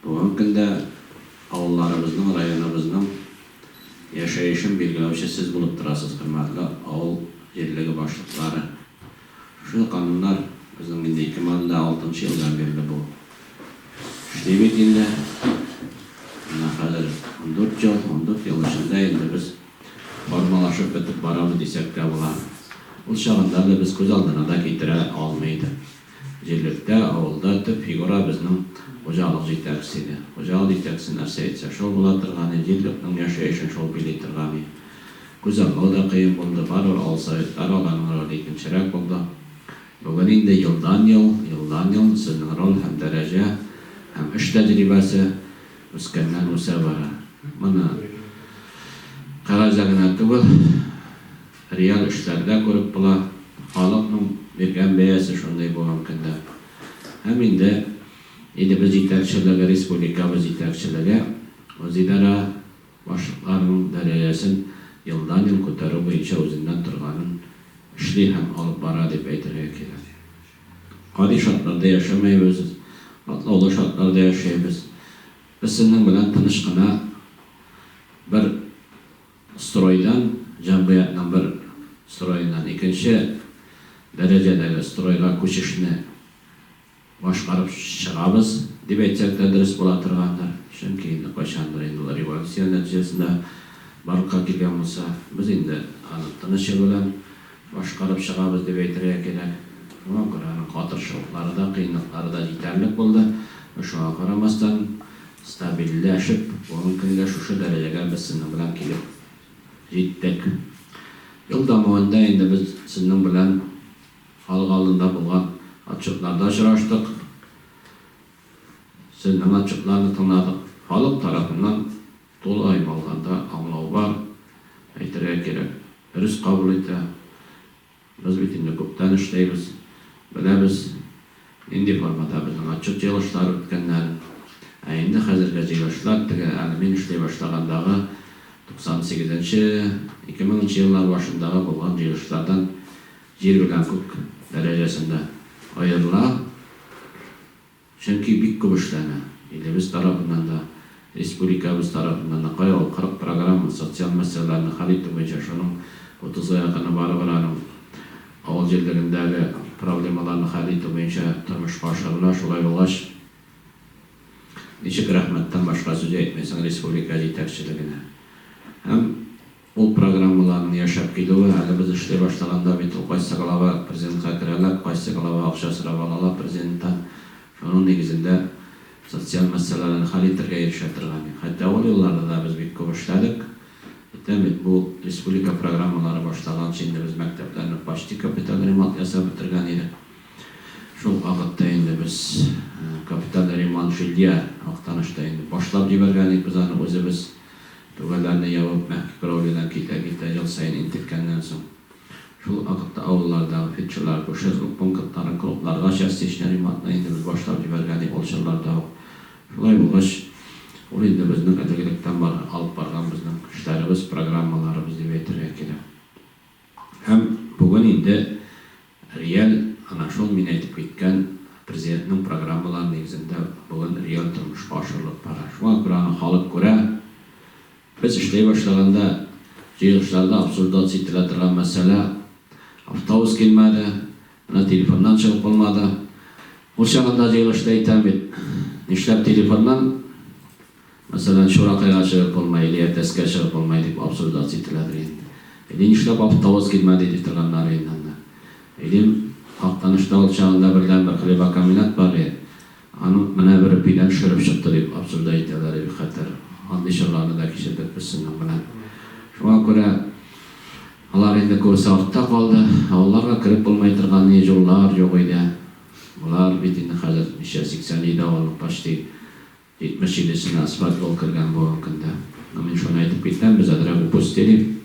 Бүгенге көндә авылларыбызның, районыбызның яшәешен билгеләүче сез булып торасыз, хөрмәтле авыл җирлеге башлыклары. Шушы кануннар безнең инде 2006 нчы елдан бирле бу эшли бит инде. Менә хәзер 14 ел, 14 ел эчендә инде без формалашып бетеп барабыз дисәк тә була. Ул чагында әле без күз алдына да китерә алмый идек. Җирлектә, авылда төп фигура безнең хуҗалык җитәкчесе иде. Хуҗалык җитәкчесе нәрсә әйтсә, шул була торган иде, җирлекнең яшәешен шул били торган иде. Күзаллау да кыен булды, барыбер авыл советлары аларның роле икенчерәк булды. Бүген инде елдан-ел, елдан-ел сезнең роль һәм дәрәҗә һәм эш тәҗрибәсе үскәннән-үсә бара. Моны кәгазьдә генә түгел, реаль эшләрдә күреп була. Халыкның биргән бәясе шундый бүгенге көндә. Һәм инде илебез җитәкчелеге, республикабыз җитәкчелеге үзидарә башлыкларының дәрәҗәсен елдан-ел күтәрү буенча үзеннән торганын эшли һәм алып бара дип әйтергә кирәк. Гади шартларда яшәмәйбез, катлаулы шартларда яшәйбез. Без сезнең белән тыныч кына бер стройдан, җәмгыятьнең бер строеннан икенче дәрәҗәдәге стройга күчешне башкарып чыгабыз, дип әйтсәк тә дөрес була торгандыр. Чөнки инде кайчандыр инде ул революция нәтиҗәсендә барлыкка килгән булса, без инде аны тыныч юл белән башкарып чыгабыз дип әйтергә кирәк. Шуңа күрә аның катыршылыклары да, кыенлыклары да җитәрлек булды. Шуңа карамастан, стабильләшеп, бүгенге көнгә шушы дәрәҗәгә без сезнең белән килеп җиттек. Ел дәвамында инде без сезнең белән Халык алдында булган отчетларда очраштык. Сезнең отчетларны тыңладык. Халык тарафыннан тулаем алганда аңлау бар, әйтергә кирәк, дөрес кабул итә. Без бит инде күптән эшләйбез, беләбез, нинди формада безнең отчет җыелышлары үткәннәрен. Ә инде хәзерге җыелышлар теге әле мин эшли башлагандагы 98 нче, 2000 нчы еллар башындагы булган җыелышлардан Җир белән күк дәрәҗәсендә аерыла, чөнки бик күп эшләнә. Илебез тарафыннан да, республикабыз тарафыннан да, кая ул 40 программа, социаль мәсьәләләрне хәл итү буенча, шуның утызга якыны барыбер аның авыл җирлегендәге проблемаларны хәл итү буенча тормышка ашырыла. Шулай булгач, ничек рәхмәттән башка сүз әйтмисең республика җитәкчелегенә? Һәм Ул программаларның яшәп килүе, әле без эшли башлаганда бит ул кайсы глава президентка керәләр, кайсы глава акча сорап алалар президенттан, шуның нигезендә социаль мәсьәләләрне хәл итәргә ирешә торган идек. Хәтта ул елларда да без бик күп эшләдек. Әйтәм бит, бу республика программалары башлаганчы инде без мәктәпләрне почти капиталь ремонт ясап бетергән идек. Шул вакытта инде без капиталь ремонт жилья Актанышта инде башлап җибәргән идек без аны үзебез. Түбәләрне ябып, мягкий кровлядан китә-китә ел саен интеккәннән соң, шул вакытта авыллардагы фельдшерлар, акушерлык пунктларын, клубларга частичный ремонтны инде без башлап җибәргән идек ул чорларда ук. Шулай булгач, ул инде безнең элек-электән бар, алып барган безнең эшләребез, программаларыбыз дип әйтергә кирәк. Һәм бүген инде реаль ана шул мин әйтеп киткән Президентның программалары нигезендә бүген реаль тормышка ашырылып бара. Шуңа күрә аны халык күрә. Без эшли башлаганда җыелышларда обсуждаться ителә торган мәсьәлә, автобус килмәде, менә телефоннан чыгып булмады. Ул чагында җыелышта әйтәм бит, нишләп телефоннан Мәсәлән, Чуракайга чыгып булмый или Әтәскә чыгып булмый дип обсуждаться ителәдер инде. Или нишләп автовоз килмәде ди торганнар инде анда. Или Актанышта ул чагында бердәнбер хлебокомбинат бар иде, аның менә бер пидән шөреп чыкты дип обсуждать итәләр иде хәтәр. Андый чорларны да кичердек без сезнең белән. Шуңа күрә алар инде күбесе артта калды. Авылларга кереп булмый торган ни юллар юк иде. Болар бит инде хәзер ничә, 87 авылның почти 77 сенә асфальт юл кергән бүгенге көндә. Но мин шуны әйтеп китәм, без әзрәк упустили.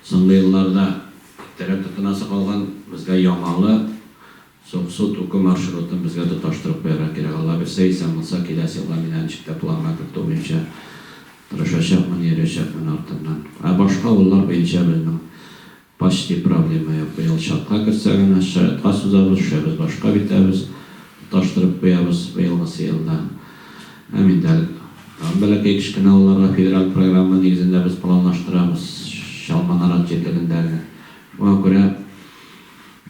Соңгы елларда иртәрәк тотынасы калган, безгә Ямалы, Суксу, Туку маршрутын безгә тоташтырып куярга кирәк. Алла бирсә, исән булса, киләсе елга мин әле ничек тә планга кертү буенча тырышачакмын, йөрәчәкмен артыннан. Ә башка авыллар буенча безнең Почти проблема юк, быел чатка керсә генә, чатка сузабыз, төшәбез, башка битәбез, тоташтырып куябыз быелгысы елда. Һәм инде әле тагын бәләкәй кечкенә авылларга федераль программа нигезендә без планлаштырабыз, Чалманарат җирлегендәге. Шуңа күрә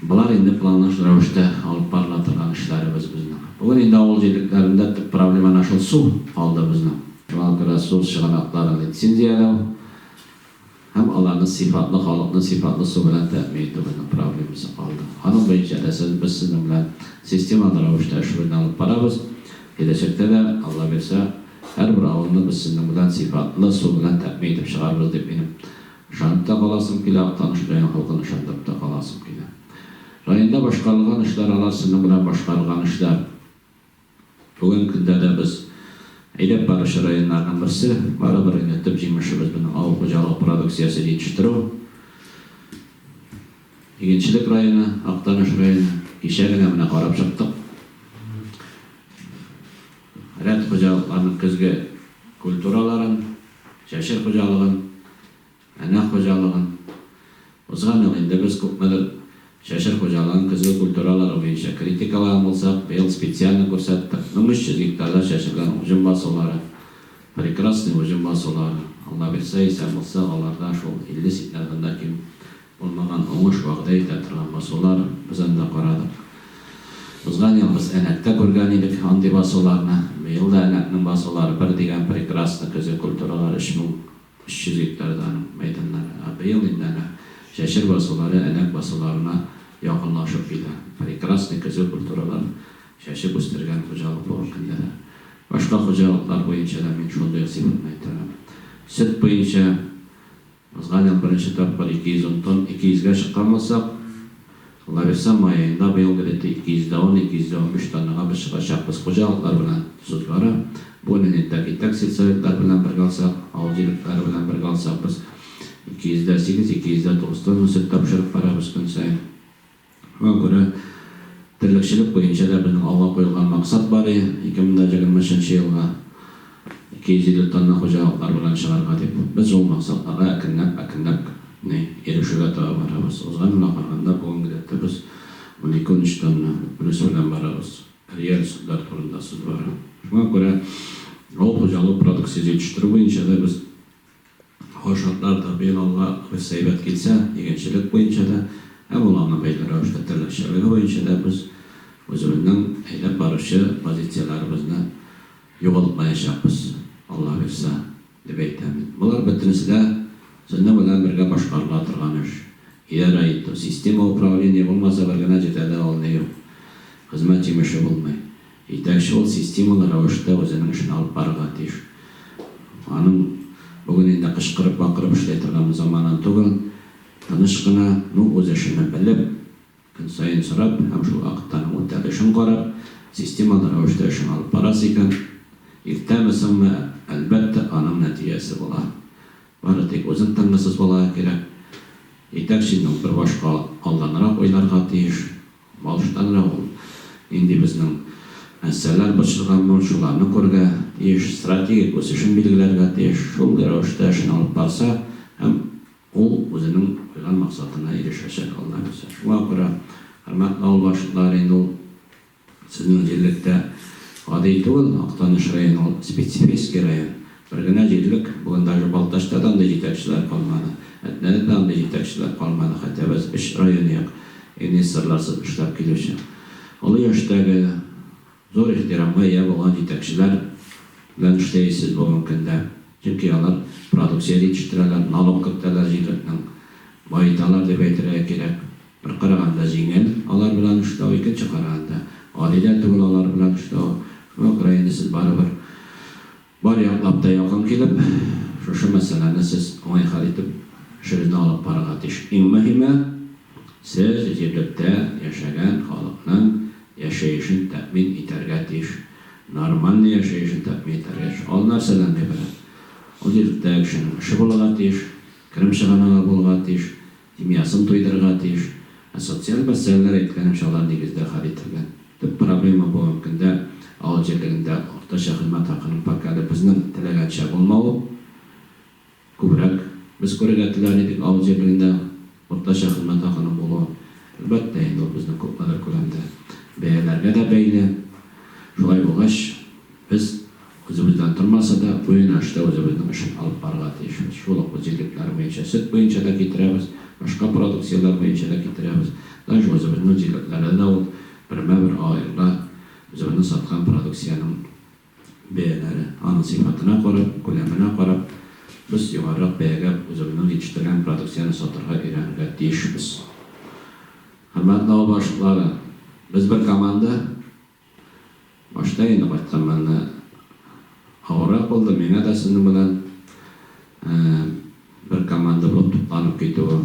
болар инде планлаш рәвештә алып барыла торган эшләребез безнең. Бүген инде авыл җирлекләрендә төп проблема әнә шул су калды безнең. Шуңа күрә су чыганакларын лицензияләү һәм аларны сыйфатлы, халыкны сыйфатлы су белән тәэмин итү безнең проблемасы калды. Аның буенча да сез, без сезнең белән системалы рәвештә эшебезне алып барабыз. Киләчәктә дә, Алла бирсә, һәрбер авылны без сезнең белән сыйфатлы су белән тәэмин итеп чыгарбыз дип минем ышанып та каласым килә, Актаныш район халкын ышандырып та каласым килә. Районда башкарылган эшләр, алар сезнең белән башкарылган эшләр. Бүгенге көндә дә без әйдәп баручы районнарның берсе. Барыбер инде төп җимешебез безнең авыл хуҗалыгы продукциясе җитештерү. Игенчелек районы, Актаныш районы. Кичә генә менә карап чыктык. Рәт хуҗалыкларның көзге культураларын, чәчер хуҗалыгын, Әнә хуҗалыгын. Узган ел инде без күпмедер Чәчер хуҗалыгын көзге культуралары буенча критикалаган булсак, быел специально күрсәттек, 1300 гектарда чәчелгән уҗым басулары, прекрасный уҗым басулары, Алла бирсә, исән булсак, аларда шул 50 центнердан да ким булмаган уңыш вәгъдә итә торган басулар, без анда карадык. Узган ел без Әнәктә күргән идек андый басуларны, быел да Әнәкнең басулары бер дигән прекрасный көзге культуралар 3000 300 гектарда аның мәйданнары. Ә быел инде әнә чәчер басулары әнәк басуларына якынлашып килә. Прекрасный көзге культуралар чәчеп үстергән хуҗалык бүгенге көндә дә. Башка хуҗалыклар буенча да мин шундый ук цифрны әйтә алам. Сөт буенча узган ел беренче тапкыр 210 тонн, 200 гә чыккан булсак, Лариса май аенда быел где-то 210, 215 тоннага без чыгачакбыз. Хуҗалыклар белән сүз бара. Бу не так и так сельсоветлар белән бергә алсак, авыл җирлекләре белән бергә алсак, без 208, 209 тонна сөт тапшырып барабыз көн саен. Шуңа күрә терлекчелек буенча да безнең алга куелган максат бар и, 2023 елга 250 тонна хуҗалыклар белән чыгарга дип. Без ул максатларга әкренләп-әкренләп ни, ирешүгә таба барабыз. Узган елга караганда бүген гадәттә без унике-унөч тонна плюс белән барабыз. Реаль сөтләр турында сүз бара. Шуңа күрә авыл хуҗалыгы продукция җитештерү буенча да без Һава шартлары да быел алга бераз әйбәт килсә, игенчелек буенча да һәм ул аңа бәйле рәвештә терлекчелеге буенча да без үзебезнең әйдәп баручы позицияләребезне югалтмаячакбыз, Алла бирса, дип әйтәм мин. Болар бөтенесе дә сезнең белән бергә башкарыла торган эш. Идарә итү, система управления булмаса бер генә җирдә дә ул ни юк, хезмәт җимеше булмый. Җитәкче ул системалы рәвештә үзенең эшен алып барырга тиеш. Аның бүген инде кычкырып-бакырып эшли торган заманы түгел. Тыныч кына, ну, үз эшене белеп, көн саен сорап һәм шул вакытта аның үтәлешен карап, системалы рәвештә эшен алып барасы икән, иртәме-соңмы, әлбәттә, аның нәтиҗәсе була. Бары тик үзең тынгысыз булырга кирәк. Җитәкчең бер башка алданрак уйларга тиеш. Баштанрак ул нинди безнең мәсьәләләр борчылган бу, шуларны күрергә тиеш, стратегик үсешен билгеләргә тиеш. Шул рәвештә эшен алып барса һәм ул үзенең куйган максатына ирешәчәк, Алла бирсә. Шуңа күрә, хөрмәтле авыл башлыклары, инде ул сезнең җирлектә гади түгел, Актаныш районы ул специфический район. Бер генә җирлек, бүген даже Балтачта да андый җитәкчеләр калмады, Әтнәдә дә андый җитәкчеләр калмады, хотя без өч район як инвесторларсыз эшләп килүче, олы яшьтәге, зур ихтирамга ия булган җитәкчеләр белән эшләйсез бүгенге көндә. Чөнки алар продукция җитештерәләр, налог кертәләр җирлекнең, баеталар дип әйтергә кирәк. Бер караганда җиңел алар белән эшләү, икенче караганда гади дә түгел алар белән эшләү. Шуңа күрә инде сез барыбер Бар яклап та якын килеп, шушы мәсьәләне сез уңай хәл итеп, эшегезне алып барырга тиеш. Иң мөһиме, сез җирлектә яшәгән халыкның яшәешен тәэмин итәргә тиеш. Нормальный яшәешен тәэмин итәргә тиеш. Ал нәрсәдән гыйбарәт? Ул җирлектәге кешенең эше булырга тиеш, керем чыганагы булырга тиеш, Семьясын туйдырырга тиеш. Ә социаль мәсьәләләр, әйткәнемчә, алар нигездә хәл ителгән. Төп проблема бүгенге көндә авыл җирлегендә уртача хезмәт хакының пока әле безнең теләгәнчә булмавы. Күбрәк без күрергә теләр идек авыл җирлегендә уртача хезмәт хакының булуын. Әлбәттә инде ул безнең күпмедер күләмдә бәяләргә дә бәйле. Шулай булгач, без. Үзебездән тормаса да, бу юнәлештә үзебезнең эшен алып барырга тиешбез. Шул ук без җирлекләр буенча сөт буенча да китерәбез, башка продукцияләр буенча да китерәбез. Даже үзебезнең җирлекләрдә дә ул бермә-бер аерыла, үзебезнең саткан продукциянең бәяләре. Аның сыйфатына карап, күләменә карап, без югарырак бәягә үзебезнең җитештергән продукцияне сатырга өйрәнергә тиешбез. Хөрмәтле авыл башлыклары, без бер команда. Башта инде кайткан мәлне авыррак булды, миңа да сезнең белән бер команда булып тупланып китүе.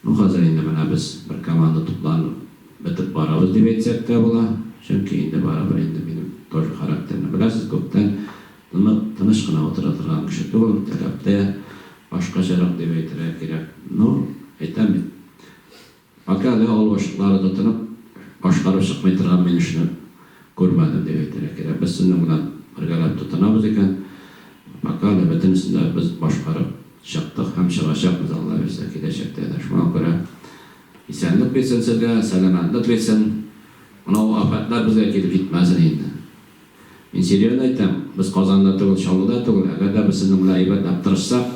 Ну, хәзер инде менә без бер команда тупланып бетеп барабыз дип әйтсәк тә була. Чөнки инде барыбер инде минем тоже характерны беләсез, күптән тыныч кына утыра торган кеше түгел, таләп тә башкачарак дип әйтергә кирәк. Ну, әйтәм бит, Пока әле авыл башлыклары тотынып башкарып чыкмый торган мин эшне күрмәдем дип әйтергә кирәк. Без сезнең белән бергәләп тотынабыз икән, пока әле бөтенесен дә без башкарып чыктык һәм чыгачакбыз, Алла бирсә, киләчәктә дә. Шуңа күрә исәнлек бирсен сезгә, сәламәтлек бирсен. Менә ул афәтләр безгә килеп җитмәсен инде. Мин серьезно әйтәм, без Казанда түгел, Чаллыда түгел, әгәр дә без сезнең белән әйбәтләп тырышсак,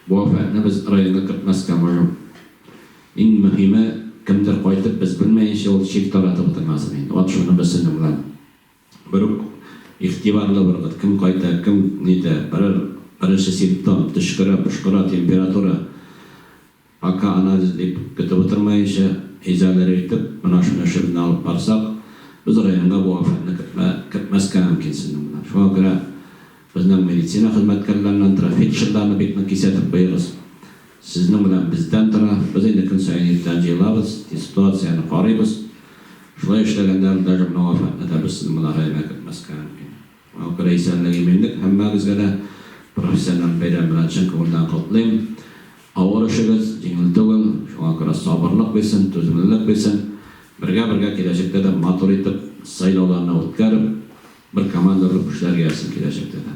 бу афәтне без районга кертмәскә можем. Иң мөһиме, кемдер кайтып, без белмәенчә ул чир таратып утырмасын инде. Вот шуны без сезнең белән бер үк игътибарлы булыгыз. Кем кайта, кем нитә, берәр беренче симптом, төчкерә, пошкыра, температура, пока анализ дип көтеп утырмаенча, изолировать итеп, менә шуны эшебезне алып барсак, без районга бу афәтне кертмә, кертмәскә мөмкин сезнең белән. Шуңа күрә безнең медицина хезмәткәрләреннән тора, фельдшерларны бик нык кисәтеп куегыз. Сезнең белән бездән тора. Без инде көн саен иртән җыелабыз, ситуацияне карыйбыз. Шулай эшләгәндә даже менә вафатны да без сезнең белән районга кертмәскә мөмкин. Шуңа күрә исәнлек, иминлек һәммәгезгә дә профессиональ бәйрәм белән чын күңелдән котлыйм. Авыр эшегез, җиңел түгел, шуңа күрә сабырлык бирсен, түземлелек бирсен. Бергә-бергә киләчәктә дә матур итеп сайлауларны үткәреп, бер команда булып эшләргә язсын киләчәктә дә.